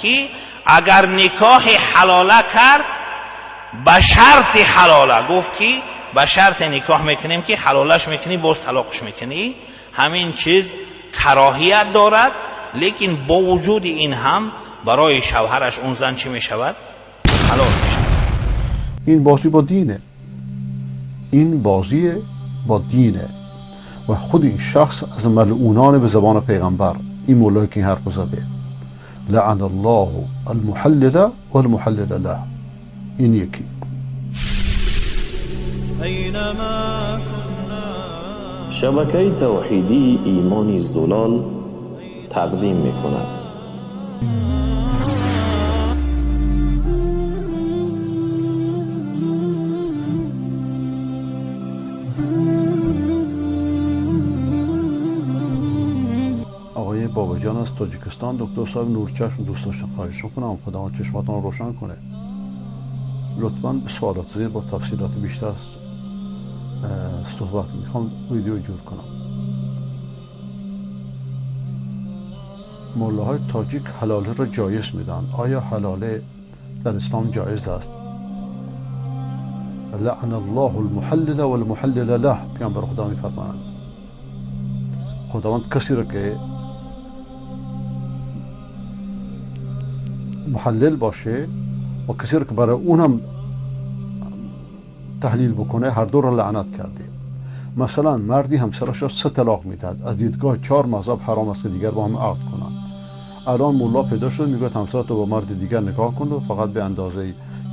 Ки агар никоҳи ҳалола кард, ба шарти ҳалола гуфт, ки ба шарти никоҳ мекунем, ки ҳалолаш мекунӣ, боз талоқш мекунӣ, ҳамин чиз кароҳият дорад. Лекин бо вуҷуди ин ҳам барои шавҳараш он зан чӣ мешавад? Ҳалол мешавад. Ин бозӣ бо дине, ин бозӣ бо дине ва худи ин шахс аз малъунон ба забони пайғамбар, ин муллое ки ин ҳарфро зада, лаъана Аллоҳу алмуҳаллила валмуҳаллила лаҳ. Ин яке. Шабакаи тавҳидии Имони Зулол тақдим мекунад. Оқои Бобоҷон аз Тоҷикистон, доктор соҳиб Нурчашм, дӯст доштам, хоҳиш мекунам, Худованд чашматонро равшан кунад. Лутфан ба саволоти зер бо тафсилоти бештар суҳбат мехоҳам, видео ҷур кунам. Муллоҳои тоҷик ҳалоларо ҷоиз медонанд. Оё ҳалола дар ислом ҷоиз аст? Лаъана Аллоҳу алмуҳаллила валмуҳаллила лаҳ. Паёмбари Худо мефармоянд, Худованд касеро ки муҳаллил боше ва касеро ки барои ӯ ҳам таҳлил бикунад, ҳар дуро лаънат карда. Масалан, марде ҳамсарашро се талоқ медиҳад, аз дидгоҳи чор мазҳаб ҳаром аст, ки дигар бо ҳам ақд кунанд. Алон мулло пайдо шуд, мегӯяд ҳамсаратро бо марди дигар никоҳ кун ва фақат ба андозаи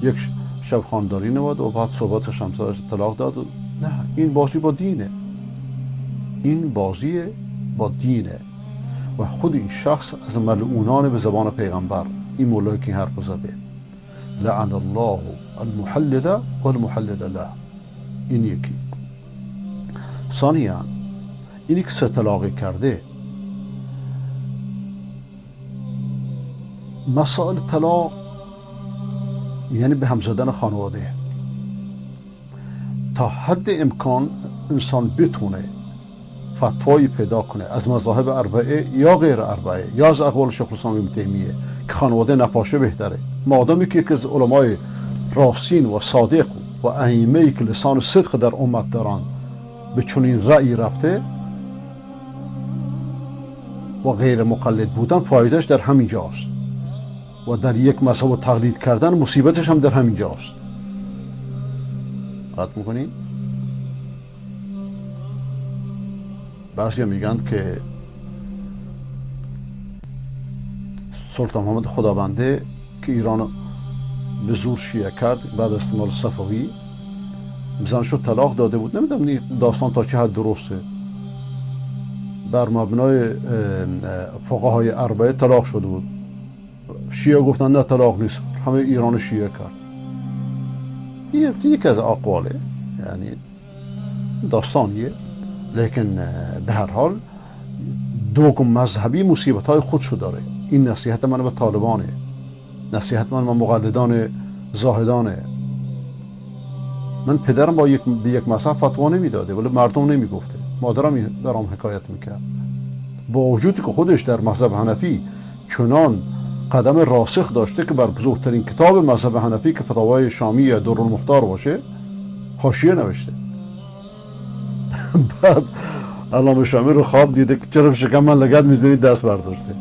як шаб хондорӣ намуд ва баъд суҳбаташ ҳамсараш талоқ дод. Не, ин бозӣ бо дине, ин бозӣ бо дине ва худи ин шахс аз малъунон ба забони пайғамбар, ин муллое ки ин ҳарфро зада, лаъана Аллоҳу алмуҳаллила валмуҳаллила лаҳ. Ин яке. Сониян, ине ки се талоқӣ карда, масоили талоқ яъне ба ҳам задани хонавода, то ҳадди имкон инсон битоне фатвое пайдо кунад аз мазоҳиби арбаъа ё ғайри арбаъа ё аз ақволи шайхулислом ибни Таймия, ки хонавода напоша беҳтаре. Модоме ки яке аз уламои ростин ва содиқ ва аиммае ки лисони сидқ дар уммат доранд ба чунин раъйе рафта ва ғайри муқаллид будан фоидааш дар ҳамин ҷост ва дар як мазҳаб тақлид кардан мусибаташ ҳам дар ҳамин ҷост. Қат мекунӣ? Баъзеҳо мегӯянд, ки Султон Муҳаммад Худобанде, ки Иронро ба зӯр шиа кард баъд аз истимори Сафавӣ, занашро талоқ дода буд. Намедонам ин достон то чӣ ҳад дурусте. Бар мабнои фуқаҳои арбаъа талоқ шуда буд. Шиа гуфтанд не, талоқ нест, ҳамаи Иронро шиа кард. Ин яке аз ақволе, яъне достоние, лекин ба ҳар ҳол догм мазҳабӣ мусибатҳои худшо дорад. Ин насиҳати ман ба толибоне, насиҳати ман ба муқаллидони зоҳидоне. Ман падарам бо як мазҳаб фатво намедода, вале мардум намегуфта. Модарам барам ҳикоят мекард. Бо вуҷуде ки худаш дар мазҳаби ҳанафӣ чунон қадами росих дошта, ки бар бузургтарин китоби мазҳаби ҳанафӣ, ки фатвои шомӣ ё Дуррулмухтор боше, ҳошия навишта. Баъд Аллома Шомиро хоб дида, ки чаро шикам ман лагад мезанӣ, даст бардошта.